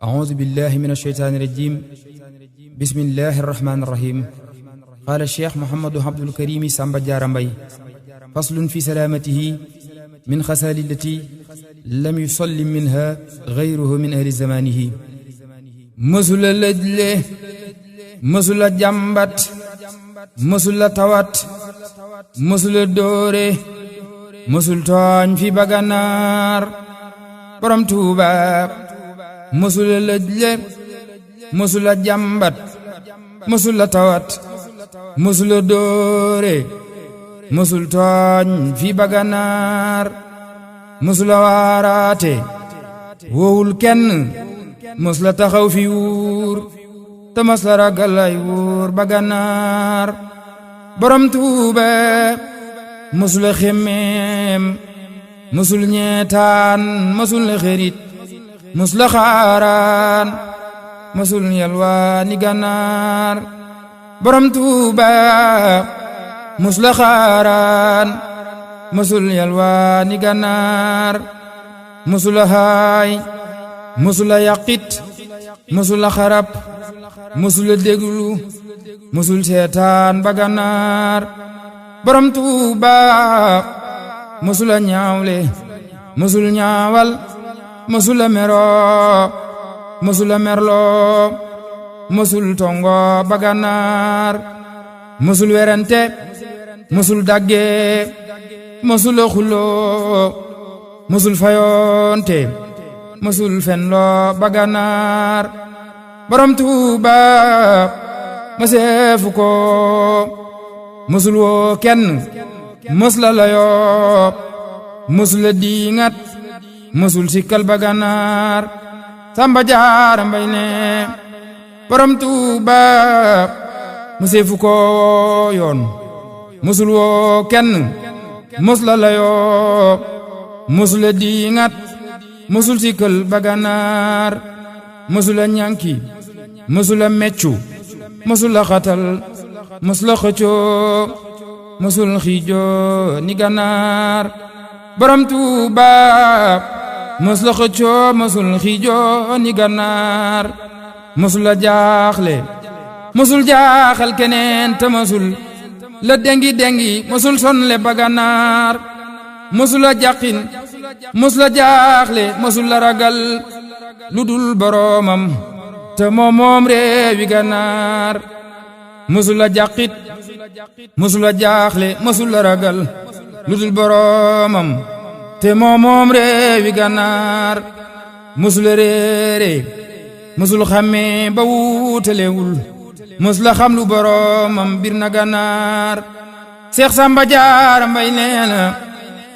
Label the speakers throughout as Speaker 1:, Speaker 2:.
Speaker 1: أعوذ بالله من الشيطان الرجيم بسم الله الرحمن الرحيم قال الشيخ محمد عبد الكريم سامبا جارا مباي فصل في سلامته من خسال التي لم يسلم منها غيره من أهل زمانه مسل لجله مسل جامبات مسل توات مسل دوري مسل توان في بغنار برم توبا مسل لجله مسل جامبات مسل توات مسل دوري مسل توان في بغنار مسل واراتي وول كن مسل تخاو في وور تمسل راغال اي وور بغنار برم توبا مسل خميم مسل نيتان مسل خريت مسل خاران مسل يلواني غنار برم توبا مسل خاران مسل يلواني غنار مسل هاي مسل يقيت مسل خراب مسل دغلو مسل شيطان بغنار برم توبا مسل نياولي مسل نياوال مسل مرو مسل مرلو مسل تونغو بغنار مسل ورنته مسل داغي مسل خلو مسل فيونته مسل فنلو بغنار برم توبا مسفكو مسل wo kenn مسل layo مسل diingat مسل sikal baganar Samba Jaara Mbay ne borom Tuuba musefu ko yoon musul woo kenn musla layoo musula diingat musul sikal baganar musula ñanki musula meccu musula xatal musula xëccoo musul xiijoo ni ganaar borom Tuuba musula xëccoo musul xiijoo ni ganaar musula jaaxle musul jaaxal keneen te musul la dengi musul sonle baganaar musula jaqin musula jaaxle musul la ragal ludul boromam te moom réewi ganaar musula jaqit musula jaaxle musul la ragal ludul boromam te moom réewi ganaar musula réere musul xàmmee ba wuutalewul musula xam lu boromam bir na ganaar Seex Samba Jaara Mbay neena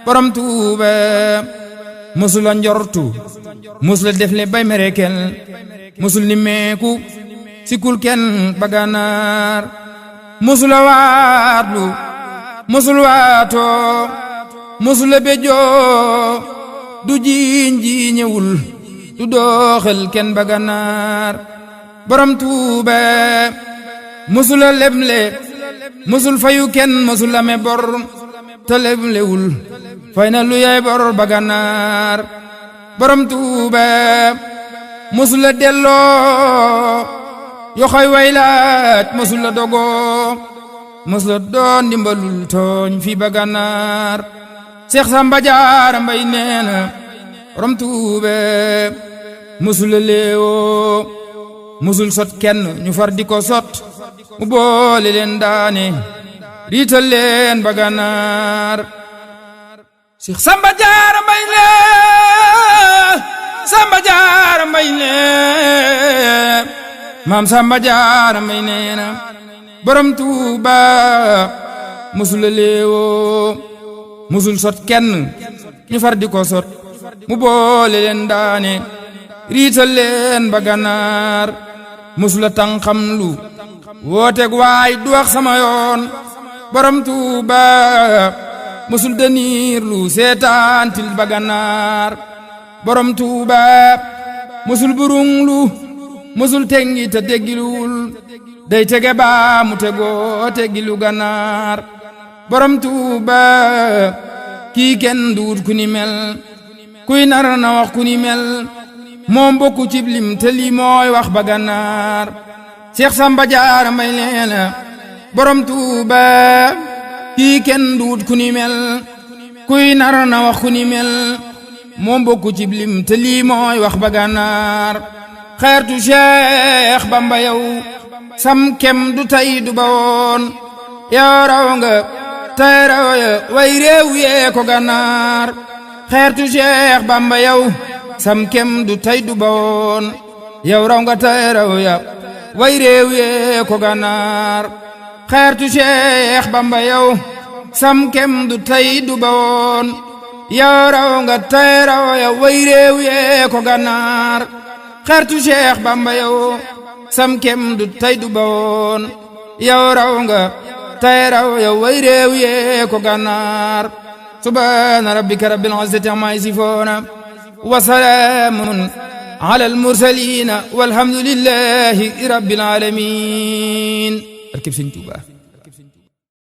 Speaker 1: borom Tuuba musula njortu musula defle bay merekel musul ni meeku sikul kenn ba ganaar musula waatlu musul waatoo musula bejoo du jiiñewul du dooxal kenn ba ganaar borom Tuuba musula leble musul fayu kenn musula me bor te leblewul fay na lu yay bor ba ganaar borom Tuuba musula delloo yoxoy waylaat musula dogoo musula doon dimbalul tooñ fi ba ganaar Seex Samba Jaara Mbay neena borom Tuuba musula leewoo musul sot kenn ñu far di ko sot mu boole leen daane riital leen ba ganaar Seex Samba Jaara Mbay ne Samba Jaara Mbay ne maam Samba Jaara Mbay neena borom Tuuba musula leewoo musul sot kenn ñu far di ko sot mu boole leen daane riital leen ba ganaar musula tànqam lu wooteeg waay du wax sama yoon borom Tuuba musul daniir lu seetaantil ba ganaar borom Tuuba musul burung lu musul tengi te deggiluwul day tege baa mu tegoo teggilu ganaar borom Tuuba kii kenn duut ku ni mel kuy nar na wax ku ni mel moom bokku cib lim te lii mooy wax ba gànnaar Seex Samba Jaara Mbay leena borom Tuuba kii kenn duut ku ni mel kuy nar na wax ku ni mel moom bokku cib lim te lii mooy wax ba gànnaar xeertu Seex Bamba yow sam kem du tay du bawoon yow raw nga tay raw ya way réew yee ko gànnaar xeertu Seex Bamba yow sam kem du tay du bawoon yow raw nga tay raw ya way réew yee ko gànnaar xeertu Seex Bamba yow sam kem du tay du bawoon yow raw nga tay raw ya way réew yee ko gànnaar xeertu Seex Bamba yow sam kem du tay du bawoon yow raw nga tay raw ya way réew yee ko gànnaar subhaana rabbika rabbil izzati ammaa yasifuun wa salaamun alal mursaliin walhamdulillahi rabbil aalamiin. Barkeb Sëñ Tuubaa.